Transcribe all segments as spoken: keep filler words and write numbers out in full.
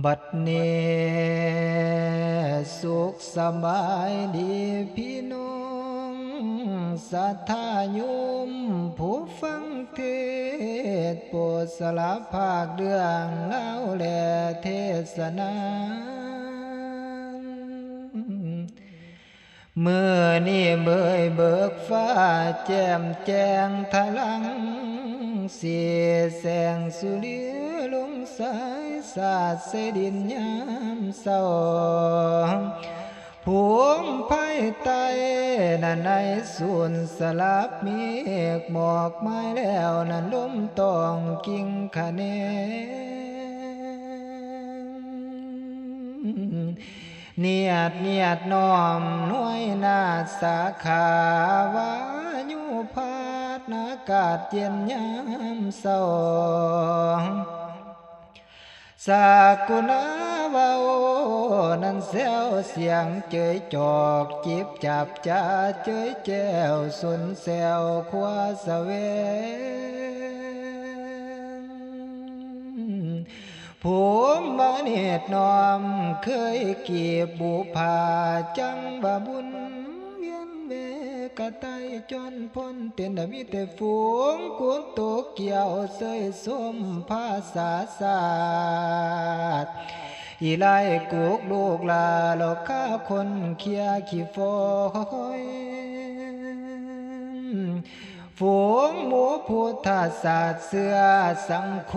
บัดนี้สุขสบายดีพี่น้องศรัทธาโยมผู้ฟังเทศน์ โปรดสละภาคเรื่องเล่าและเทศนา มื้อนี้เบยเบิกฟ้าแจ่มแจ้งทะลัง สีแสงสุริยลงสายสาดใส่ดินยามเช้า ภูมิภายใต้นั้นในสูนสลับเมฆหมอกไม้แล้วนั้นลมตองกิ่งขะแนง เนียดเนียดน้อมหน่วยนาสาขาวายุพัดอากาศเย็นยามเช้า สากุณาเว้านั้นแซวเสียงเจยจอกจิบจับจาเจยแจ้วสนแซวคว้าสะแวง ภูมิมาเนตรน้อมเคยกีบบุพาจังว่าบุญเวียนเวกะไตจนพ้นเต็นมีแต่ฝูงกุโตเกี่ยวเสยสมภาษาศาสตร์ อีไลกุกลูกหลาหลอกข้าคนเคียขี้ฟอย ฝูงหมู่พุทธศาสตร์เสื้อสังโฆ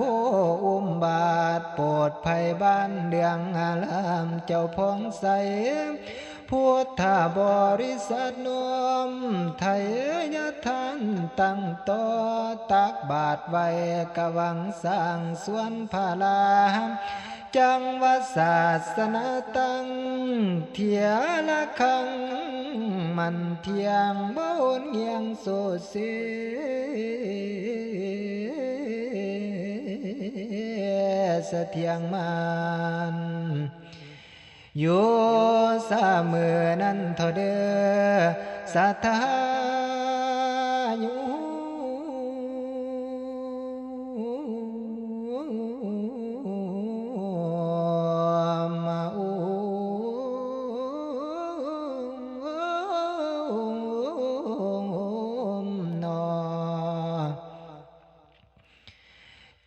อุ้มบาตรโปรดภัยบ้านเดืองอารามเจ้าพองใส พุทธบริษัทน้อมไทยทานตั้งต่อตักบาตรไว้กะหวังสร้างสวนพระราม จังว่าศาสนาตั้งเทียละครั้ง มันเที่ยงบ่หนเงียงโซเซเสถียงมัน อยู่เสมอนั้นเท่าเด้อศรัทธาโยม โอมเนาะ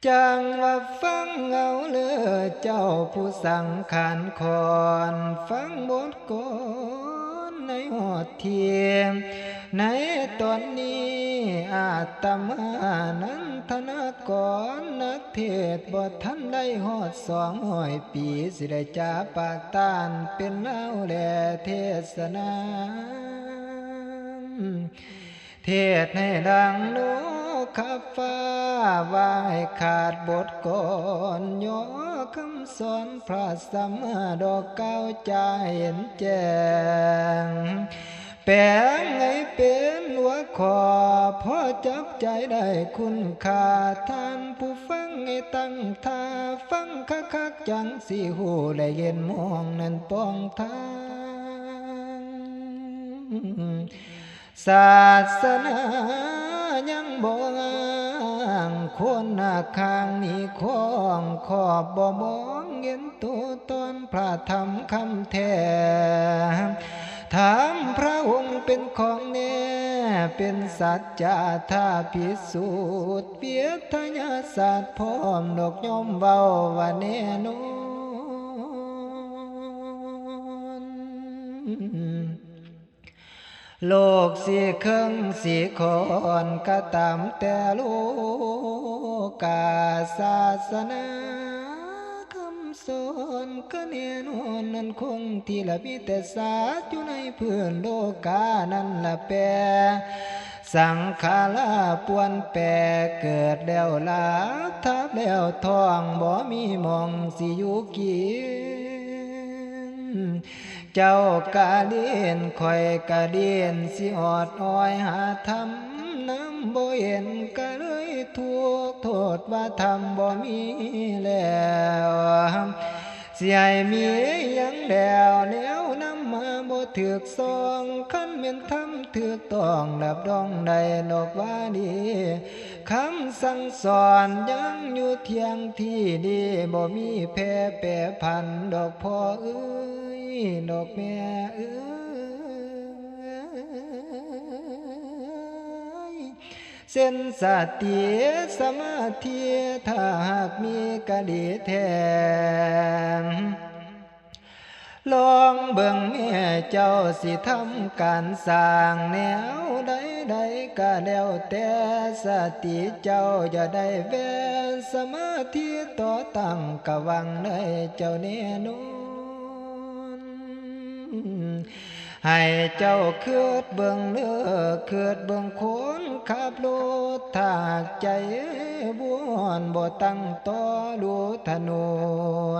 จังว่าฟังเอาเด้อเจ้าผู้สังขารคอน ฟังบทกลอนในฮอดเที่ยง ในตอนนี้อาตมานันทนากรนักเทศน์บ่ทันได้ฮอดสองร้อยปี สิได้จาปากตานเป็นเล่าและเทศนา เทศน์ให้ดังนกขับฟ้า ว่าให้ขาดบทกลอน ย่อคำสอนพระสัมมาดอกกาวจาเห็นแจ้ง แปลงให้เป็นหัวข้อ พอจับใจได้คุณค่า ท่านผู้ฟังให้ตั้งท่า ฟังคักๆ จังสิฮู้และเห็นมองนั้นปองทาง ศาสนายังบ่อ้าง คนหน้าข้างนี้คล้อง ขอบบ่มองเห็นตัวตนพระธรรมคำแท้ ธรรมพระองค์เป็นของแน่ เป็นสัจจะถ้าพิสูจน์ วิทยาศาสตร์พร้อมดอกย่อมเว้าว่าแน่นอน โลกสิเคิงสิคอนก็ตามแต่โลกา ศาสนาคำสอนก็แน่นอนนั้นคงที่ละมีแต่ศาสตร์อยู่ในพื้นโลกานั้นละแปร สังขาราปวนแปร เกิดแล้วหลับ ทับแล้วท้อง บ่มีหม่องสิอยู่กิน เจ้ากะเดียน ข้อยกะเดียน สิออดอ้อยหาธรรมนำบ่เห็น กะเลยทุกข์โทษว่าธรรมบ่มีแล้ว สิให้มีหยังแล้ว แนวนำมาบ่ ถืกสอง คันแม่นธรรมถืกต้อง รับรองได้ดอกว่าดี คำสั่งสอนยังอยู่เที่ยงที่ดี บ่มีแผ่แปรผันดอกพ่อเอ้ย ดอกแม่เอ้ย เส้นสติสมาธิ ถ้าหากมีก็ดีแท้ ลองเบิ่งแม่เจ้าสิทำการสร้างแนวใดๆ ก็แล้วแต่ สติเจ้าอย่าได้แว่ สมาธิต่อตั้งกะหวังได้เจ้าแน่นอน ให้เจ้าคิดเบิ่งเด้อ คิดเบิ่งคนขับรถ ถ้าหากใจบ่ฮ้อน บ่ตั้งต่อลู่ถน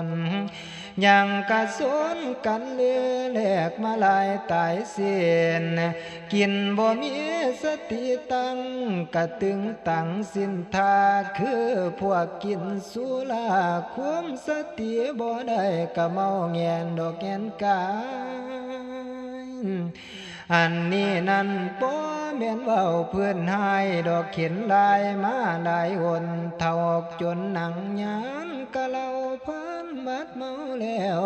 น ยังกะสนกันเลยแลกมาหลายตายสิ้น กินบ่มีสติตั้ง กะตึงตังสินทา คือพวกกินสุรา ความสติบ่ได้ กะเมาแงนดอกแงนกาย อันนี้นั้นบ่แม่นเว้าพื้นฮ้ายดอก เห็นหลายมาหลายหน เฒ่าจนหนังยาน กะเหล้าพานหมัดเมาแล้ว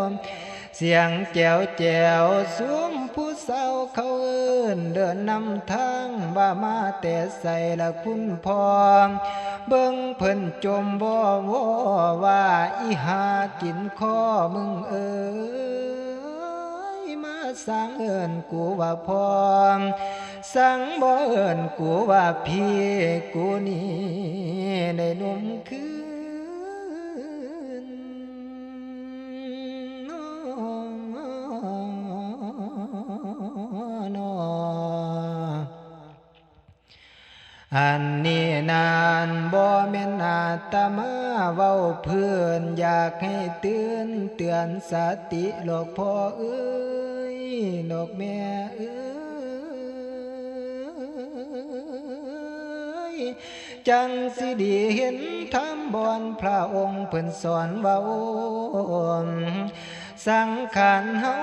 เสียงแจ๋วแจ๋วซุมผู้สาวเขาเอิ้น เดินนำทาง ว่ามาแต่ไสละคุณพ่อ เบิ่งเพิ่นจ่มวอวอ ว่าอีหากินคอมึงเอ้ย มาสั่งเอิ้นกูว่าพ่อ สั่งบ่เอิ้นกูว่าพี่ กูนี่ได้หนุ่มคืน อันนี้นั้นบ่แม่นอาตมาเว้าพื้น อยากให้ตื่นเตือนสติ ดอกพ่อเอ้ย ดอกแม่เอ้ย จั่งสิดีเห็นธรรมบ่อนพระองค์เพิ่นสอนเว้า สังขารเฮา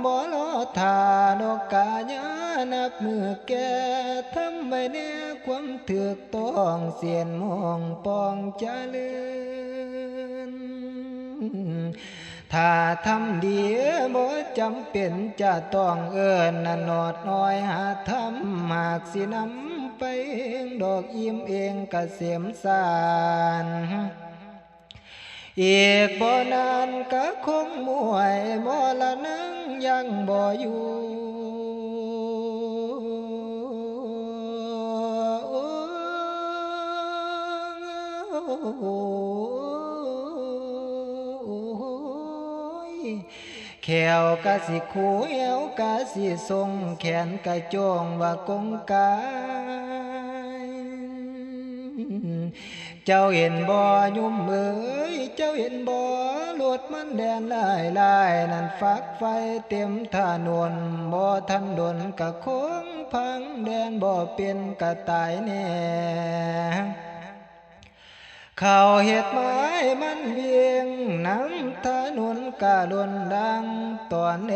บ่รอท่าดอก กายานับมื้อแก่ ทำไว้แน่ความถูกต้อง เสี้ยนม่วงปองเจริญ ถ้าทำดีบ่จำเป็นจะต้องเอิ้น นอดน้อยหาธรรม หากสินำไปดอกอิ่มเองกะเสมสาร อีกบ่นานกะคงม่วย มรณังยังบ่อยู่ แข้วกะสิคู แอวกะสิส่ง แขนกะโจ้งว่ากงกาย เจ้าเห็นบ่โยมเอ๋ย เจ้าเห็นบ่ รถมันแล่นหลายๆ นั่นฝักไฟเต็มถนน บ่ทันดนกะคงพัง แล่นบ่เป็นกะตายแน่ เขาเฮ็ดไม้มันวิ่งนำถนนกะล่นดัง ตอนแร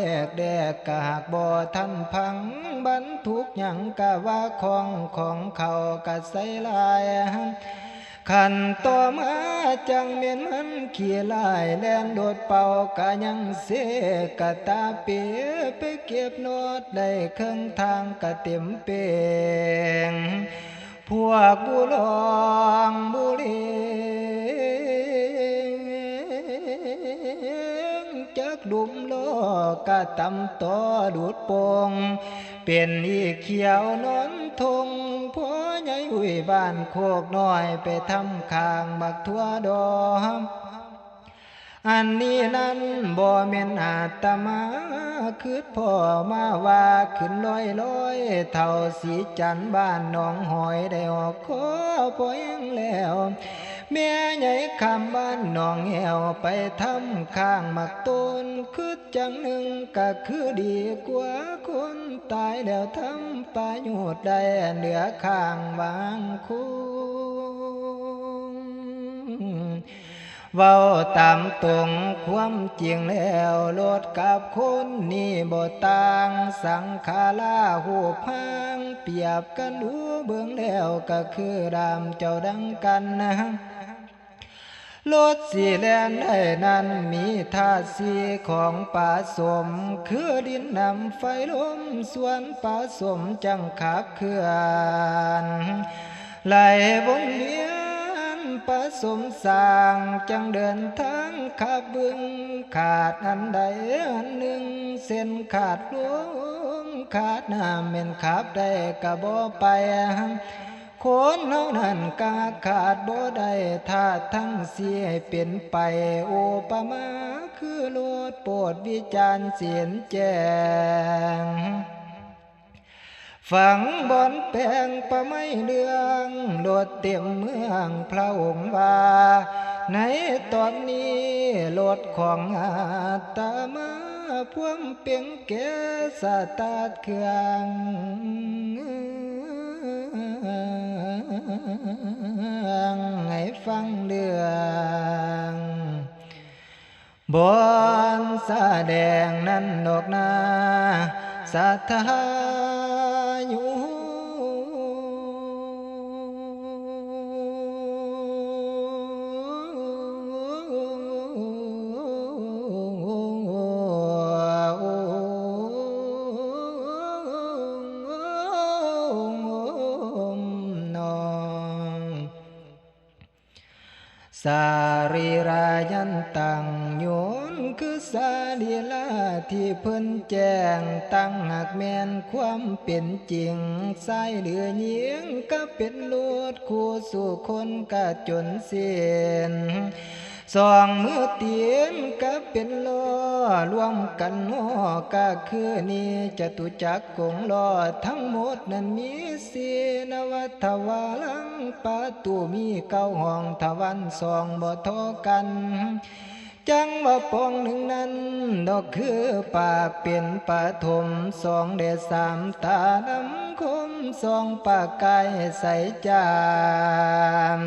กๆ กะหากบ่ทันพัง บรรทุกหยังกะว่าของ ของเขากะใส่หลาย คันต่อมาจั่งแม่นมันขี้ร้าย แล่นโดดเป่ากะยังเซ กะตาเป๋ไปเก็บนอด ได้เคิ่งทางกะเต็มเป๋ง พวกบุหลองบุหลีง จักดุมล้อกะตำต่อดูดโป่ง เป็นอีเขียวนอนทง พ่อใหญ่อุ้ยบ้านโคกน้อย ไปทำข้างบักถั่วดอง อันนี้นั้นบ่แม่นอาตมา คิดพ้อมาว่าขึ้นลอยๆ เฒ่าสีจันทร์บ้านหนองหอย ได้ออกคอพอแห้งแล้ว แม่ใหญ่คำบ้านหนองแหว ไปทำข้างหมากต้น คิดจั่งหนึ่งกะคือดีกว่าคนตายแล้ว ทำประโยชน์ได้เหลือข้างวางคง เว้าตามตรงความจริงแล้ว รถกับคนนี่บ่ต่าง สังขาราฮูปร่าง เปรียบกันดูเบิ่งแล้วก็คือดามเจ้าดังกันนะ รถสิแล่นได้นั้นมีธาตุสี่ของผสม คือดินน้ำไฟลม ส่วนผสมจั่งขับเคลื่อน ไหลวนเวียนผสมสร้าง จั่งเดินทางขับบึง ขาดอันใดอันหนึ่ง เช่นขาดลมขาดน้ำ แม่นขับได้ก็บ่ไป คนเฮานั้นก็ขาดบ่ได้ ธาตุทั้งสี่ให้เป็นไป อุปมาคือรถ โปรดวิจารณ์เสียนแจ้ง ฝังบ่อนแปลงประไมเรื่อง รถเต็มเมืองพระองค์ว่า ในตอนนี้รถของอาตมา พวมเป่งแกะสตาร์ทเครื่อง ให้ฟังเรื่อง บอนแสดงนั้นดอกนา ศรัทธาโยม สรีรายันตัง โยนคือสรีราที่เพิ่นแจ้ง ตั้งหากแม่นความเป็นจริง ชายหรือหญิงก็เป็นโลด คู่สู่คนก็จนสิ้น สองมือตีนก็เป็นล้อ รวมกันหม้อก็คือนี่ จตุจักรกงล้อ ทั้งหมดนั้นมี สีนวัฏทวารัง ประตูมีเก้าห้อง ทวารสองบ่เท่ากัน จั่งว่าปองหนึ่งนั้นดอกคือปาก เป็นปฐมสองแดดสาม ตานำคมสอง ประกายใสจาง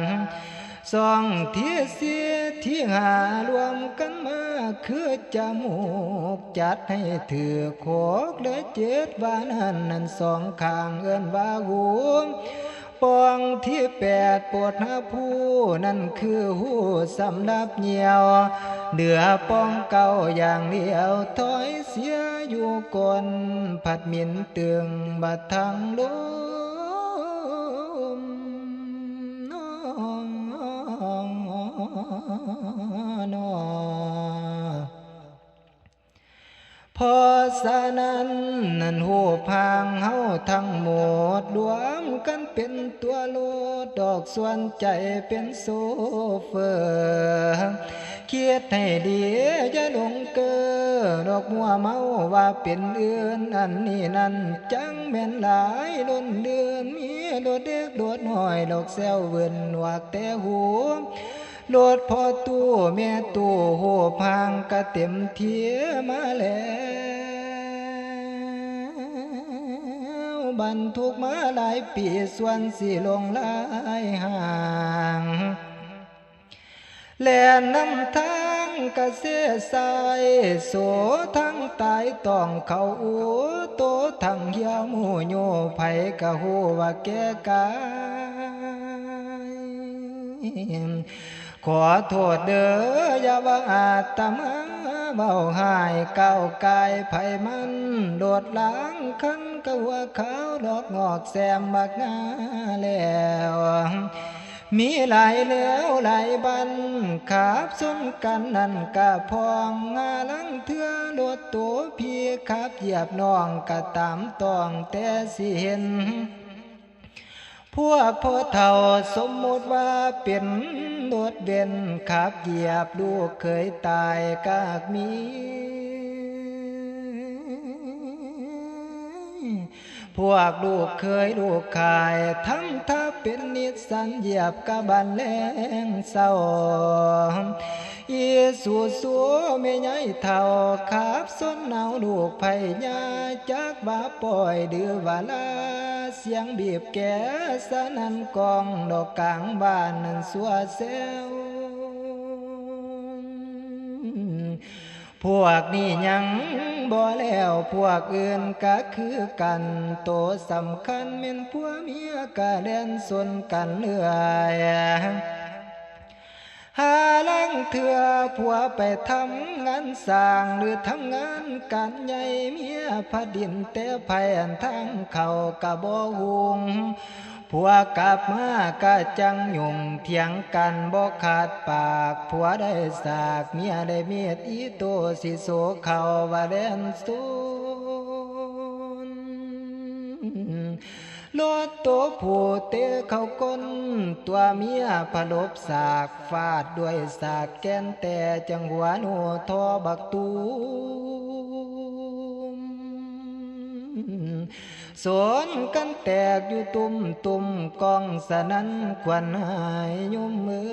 สองที่สี่ที่ห้ารวมกันมา คือจมูก จัดให้ถือหกและเจ็ด ว่านั้น นั้นสองข้างเอิ้นว่าหู ปองที่แปดโปดหาผู้ นั่นคือหูสำหรับเหยี่ยว เหลือปองเก้าอย่างเดียว ถอยเสียอยู่ก้น ผัดหมิ่นตึงบัดทางลม นอ เพราะฉะนั้น นั้นหูปร่างเฮาทั้งหมด รวมกันเป็นตัวรถ ดอกส่วนใจเป็นโชเฟอร์ คิดให้ดีอย่าหลงเก้อ ดอกมัวเมาว่าเป็นอื่น อันนี้นั่นจั่งแม่นหลายล้นเดือน มีรถเล็กรถน้อย ดอกแซวเวินหนวกแต่หู รถพ่อตู้แม่ตู้ หูปร่างกะเต็มที่มาแล้ว บรรทุกมาหลายปี ส่วนสิหลงหลายห่าง แล่นนำทางกะเสสาย โสทางตายต้องเข้าอู โตทางเหี่ยวหมู่โย ไผกะฮู้ว่าแก่กาย ขอโทษเด้อ อย่าว่าอาตมาเว้าฮ้าย ก้าวกายไผมัน โดดหลังคันกะหัวขาว ดอกงอกแซมบักงาแล้ว มีหลายแล้วหลายบัน ขับชนกันนั่นกะพอง หาลังเทื่อรถโตพี่ขับเหยียบน้องกะตามต้อง แต่สิเห็น พวกพ่อเฒ่าสมมุติว่าเป็นรถเบนซ์ ขับเหยียบลูกเขยตายกากมี พวกลูกเขยลูกขาย ทำท่าเป็นนิสสัน เหยียบกะบันแลงเศร้า อีซูซูแม่ใหญ่เฒ่า ขับชนเอาลูกไผญา จักว่าปล่อยหรือว่าลา เสียงบีบแกสนั่นก้อง ดอกกลางบ้านนั้นซัวแซว พวกนี้ยังบ่แล้ว พวกอื่นก็คือกัน โตสำคัญแม่นผัวเมียก็แล่นสนกันเรื่อย หาลางเทื่อผัวไปทำงานสร้าง หรือทำงานการใหญ่ เมียพาดินแต่ไผอันทางเข้าก็บ่หุง ผัวกลับมาก็จั่งยุ่ง เถียงกันบ่ขาดปาก ผัวได้สาก เมียได้มีด อีโตสิโซเข้าว่าแล่นสน โลดโตผู้เตะเข้าก้น ตัวเมียพลบสาก ฟาดด้วยสากแก่น แต่จั่งหัวโนทอบักตูม สนกันแตกอยู่ตุ้มตุ้ม กองสนั่นขวัญหายยุมมือ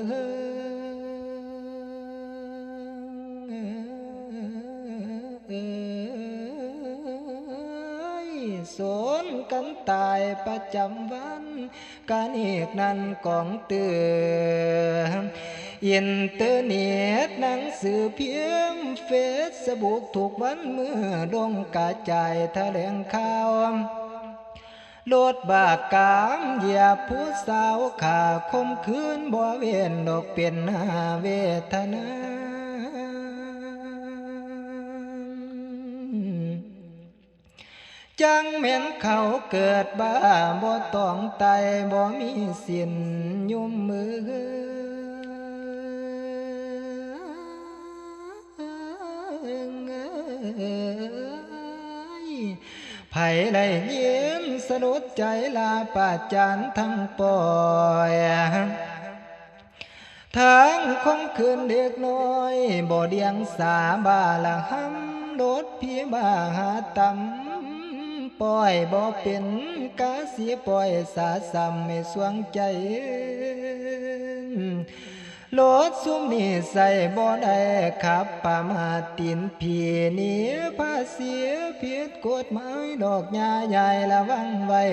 สนกันตายประจำวัน กันอีกนั้นกองเตือน อินเทอร์เน็ต หนังสือพิมพ์ เฟซบุ๊ก ทุกวันมื้อลงกระจายแถลงข่าว รถบากกามเหยียบผู้สาว ฆ่าข่มขืนบ่เว้นดอก เป็นหน้าเวทนา จั่งแม่นเขาเกิดบ้า บ่ต้องไต่ บ่มีศีลยุมมือ ไผได้ยินสลดใจ ลาปาจารย์ทั้งปอย ทั้งข่มขืนเด็กน้อย บ่เดียงสา บ้าละหำ โลดผีบ้าหาตำ ปอยบ่เป็น กาสิปอยสาซ้ำให้สวงใจ โลดซุมนี้ใส่บ่ได้ ขับประมาทตีนผี หนีภาษีผิดกฎหมาย ดอกยาใหญ่ระวังไว้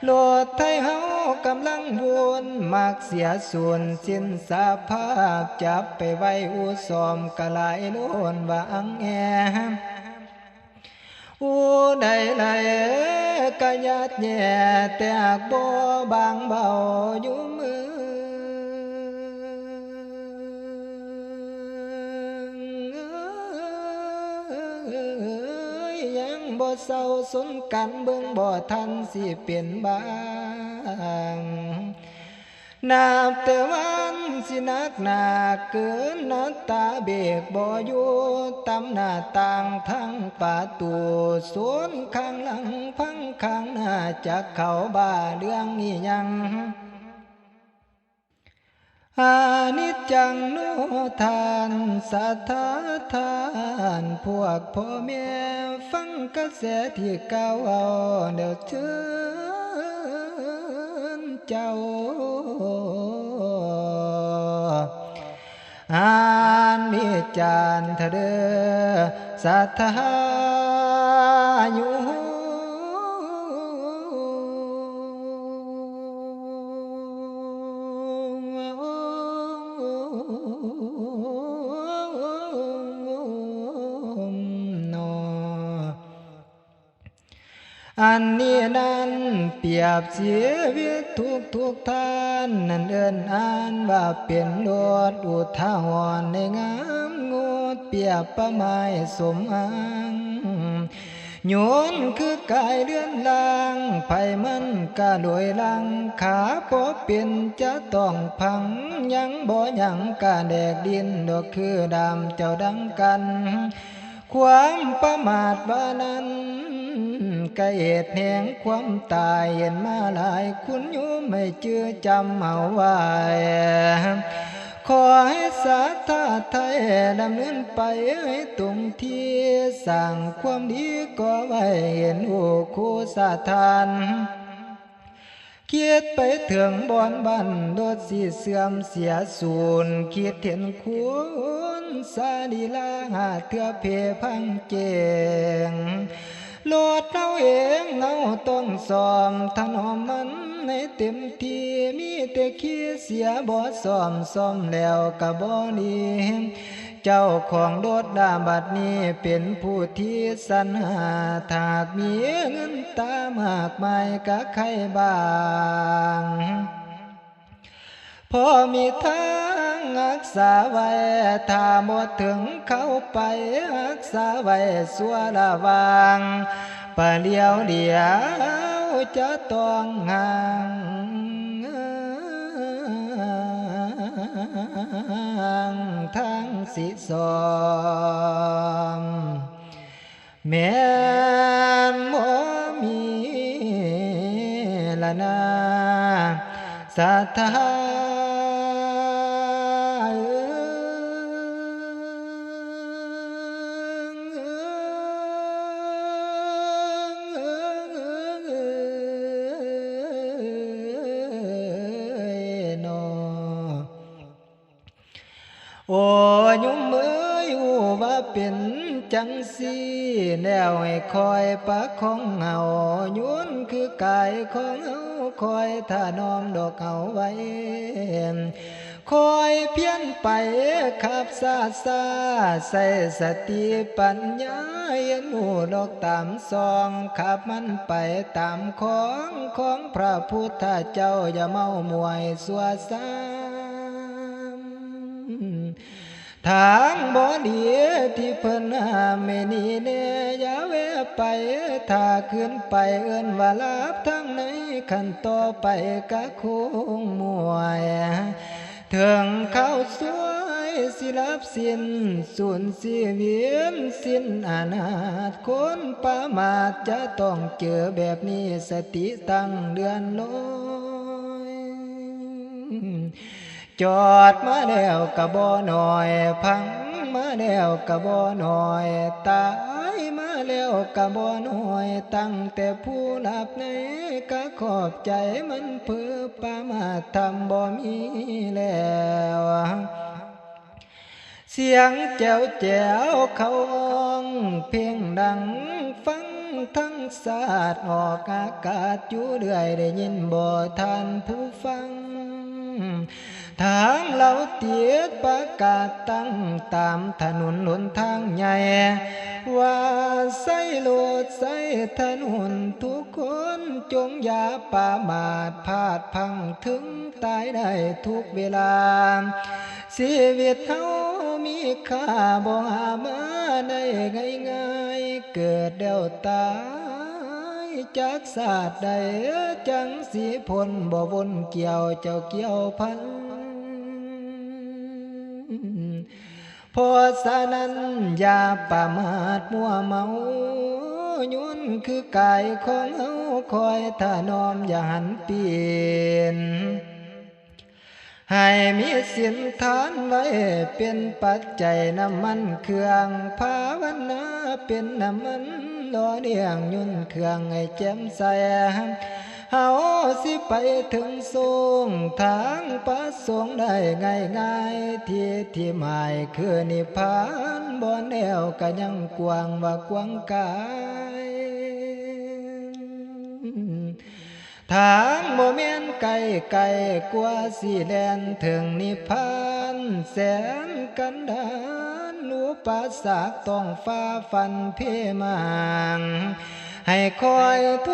โลดไทยเฮากำลังวน มักเสียสูญสิ้นสภาพ จับไปไว้อู่ซ่อมกะหลายโลนว่าอังแอ ผู้ใดไหลกะยัดแย่ แต่หากบ่บางเบาอยู่เมือง ยังบ่เศร้าสนกัน เบิ่งบ่ทันสิเป็นบาง นับแต่วันสิหนักหนาเกิน หน้าตาเบกบ่อยู่ ตำหน้าต่างทั้งประตู สวนข้างหลังพังข้างหน้า จักเขาบ้าเรื่องอีหยัง อนิจจังโนทาน สัทธาทาน พวกพ่อแม่ ฟังกระแสที่กล่าวเอาแล้วเชิญเจ้า อันนี้จารย์ทะเดอสัทธายุ อันนี้นั้นเปรียบชีวิตทุกทุกท่าน นั้นเอิ้นอ่านว่าเป็นรถอุทาหรณ์ในงามงด เปรียบประไม้สมอ้าง โยนคือกายเรือนร่าง ไผมันกะโดยหลัง ขาบ่เป็นจะต้องพัง ยังบ่ยังกะแดกดิน ดอกคือดามเจ้าดังกัน ความประมาทว่านั้น กะเหตุแห่งความตาย เห็นมาหลาย คุณโยมให้จื่อจำเอาไว้ ขอให้ศรัทธาไทยดำเนินไปให้ตรงที่ สร้างความดีก่อไว้ เห็นโอคูสถาน คิดไปถึงบ่อนบั้น รถสิเสื่อมเสียสูญ คิดเห็นคุณสรีรา หาเทื่อเพพังเจง รถเฮาเองเฮาต้องซ่อมถนอมมันให้เต็มที่ มีแต่ขี้เสียบ่ซ่อม ซ่อมแล้วกะบ่ดี เจ้าของรถละบัดนี้เป็นผู้ที่สรรหา ถ้าหากมีเงินตามากมายกะใครบ้าง พอมีทางรักษาไว้ ถ้าบ่ถึงเข้าไปรักษาไว้ชั่วระวัง ประเดี๋ยวเดียวจะต้องห่างทางสิสอม แม่นบ่มีละนา ศรัทธาเอยเนาะ โอ้โยมเอ้ย ฮู้ว่าเป็นจั่งซี้ แล้วให้คอยประคองเอา โยนคือกายของเฮา คอยถนอมดอกเอาไว้ คอยเพียรไปขับซาซา ใส่สติปัญญา เรียนรู้ดอกตามส่อง ขับมันไปตามของของพระพุทธเจ้า อย่าเมาม่วยซั่วซ้ำ ทางบ่ดีที่เพิ่นห้ามให้หนีแน่ อย่าแวะไป ถ้าคืนไปเอิ้นว่าลับ ทางในคันต่อไปกะคงม่วย เถิงคราวซวยสิลับสิ้น สูญชีวิตสิ้นอนาถ คนประมาทจะต้องเจอแบบนี้ สติตั้งเลื่อนลอย จอดมาแล้วกะบ่น้อย พังมาแล้วกะบ่น้อย ตายมาแล้วกะบ่น้อย ตั้งแต่ผู้หลับในกะขอบใจมัน เพื่อประมาทธรรมบ่มีแล้ว เสียงแจ๋วแจ๋วเขาฮ้องเพลงดัง ฟังทั้งชาติออกอากาศอยู่เรื่อย ได้ยินบ่ท่านผู้ฟัง ทางเราติดประกาศตั้งตามถนนหนทางใหญ่ ว่าใช้รถใช้ถนนทุกคนจงอย่าประมาทพลาดพลั้งถึงตายได้ทุกเวลา ชีวิตเฮามีค่าบ่หามาได้ง่ายๆ เกิดแล้วตายจากชาติใดจั่งสิพ้น บ่วนเกี่ยวเจ้าเกี่ยวพัน เพราะฉะนั้นอย่าประมาทมัวเมา โยนคือกายของเฮาคอยถนอมอย่าหันเปลี่ยน ให้มีศีลทานไว้เป็นปัจจัยน้ำมันเครื่อง ภาวนาเป็นน้ำมันหล่อเลี้ยงยนต์เครื่องให้แจ่มใส เฮาสิไปถึงสูงทางประสงค์ได้ง่ายๆ ที่ที่หมายคือนิพพาน บ่อนแล้วก็ยังกว้างว่ากว้างไกล ทางบ่แม่นใกล้ไกลกว่าสิแล่นถึงนิพพาน แสนกันดารอุปสรรคต้องฝ่าฟันเพมาง ให้คอยท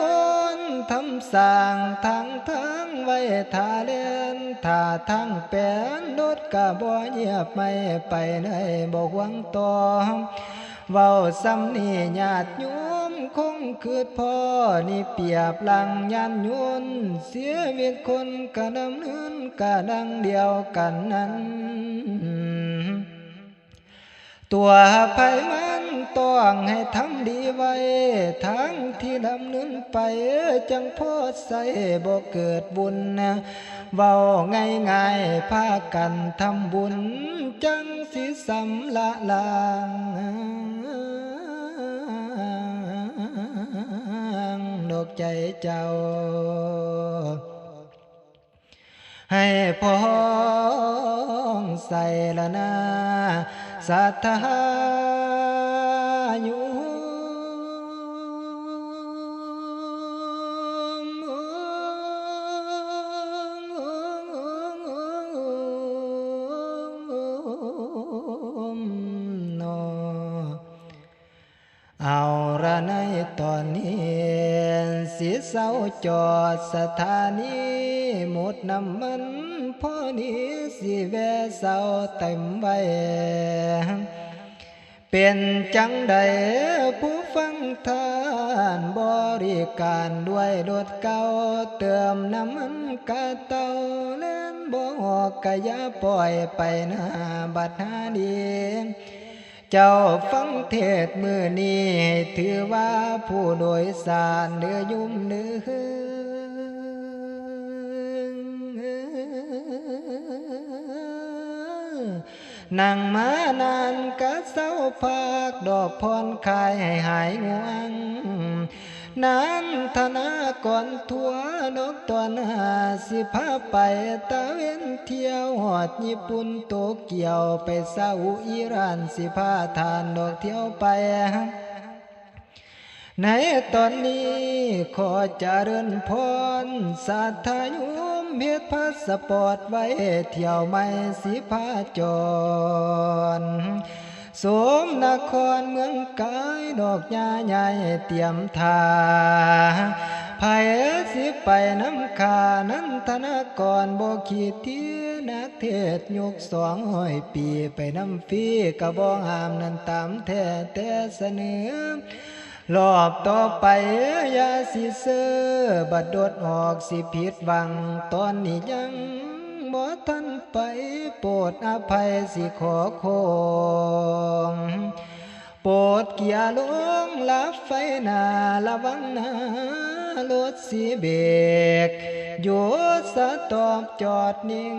นทำสร้างทางทางไว้ท่าแล่น ถ้าทางแปนรถกะบ่เหยียบไม่ไปไหนบ่หวงต่อ เว้าซ้ำนี้ญาติโยมคงคิดพ้อ นี่เปรียบหลังยานยนต์ ชีวิตคนกะดำเนินกะดังเดียวกันนั้น ตัวไผมันต้องให้ทำดีไว้ ทางที่ดำเนินไปจั่งพอใช้บ่เกิดบุญ เว้าง่ายๆ พากันทำบุญ จั่งสิสำละล้างดอกใจเจ้า ให้ผ่องใสละนา ศรัทธาโยม ตอนนี้สิเซาจอดสถานีหมดน้ำมัน พอนี้สิแวะเซาเต็มไว้ เป็นจั่งใดผู้ฟังท่าน บริการด้วยรถเก่า เติมน้ำมันกะเต่า แล่นบ่ออกกะอย่าปล่อยไปหน้า บัดหาดี เจ้าฟังเทศน์มื้อนี้ ให้ถือว่าผู้โดยสารเด้อโยมเด้อ นั่งมานานกะเซาพักดอก ผ่อนคลายให้หายง่วง นันทนากรทั่วดอก ตอนหาสิพาไปตะเวนเที่ยว ฮอดญี่ปุ่นโตเกียว ไปซาอุอิหร่าน สิพาท่านดอกเที่ยวไป ในตอนนี้ขอเจริญพร ศรัทธาโยมเฮ็ดพาสปอร์ตไว้ เที่ยวใหม่สิพาจร สมนครเมืองกาย ดอกย่าใหญ่เตรียมท่า ไผสิไปนำข้า นันทนากรบ่ขี้เที่ย นักเทศน์ยุคสองร้อยปี ไปนำฟรีกะบ่ห้าม นั้นตามแท้แต่เสนอ รอบต่อไปอย่าสิเซอ บัดโดดออกสิผิดหวัง ตอนนี้ยังบ่ทันไป โปรดอภัยสิขอโค้ง โปรดเกียร์ลง หลับไฟหน้า ระวังหน้ารถสิเบรก หยุดสต็อปจอดนิ่ง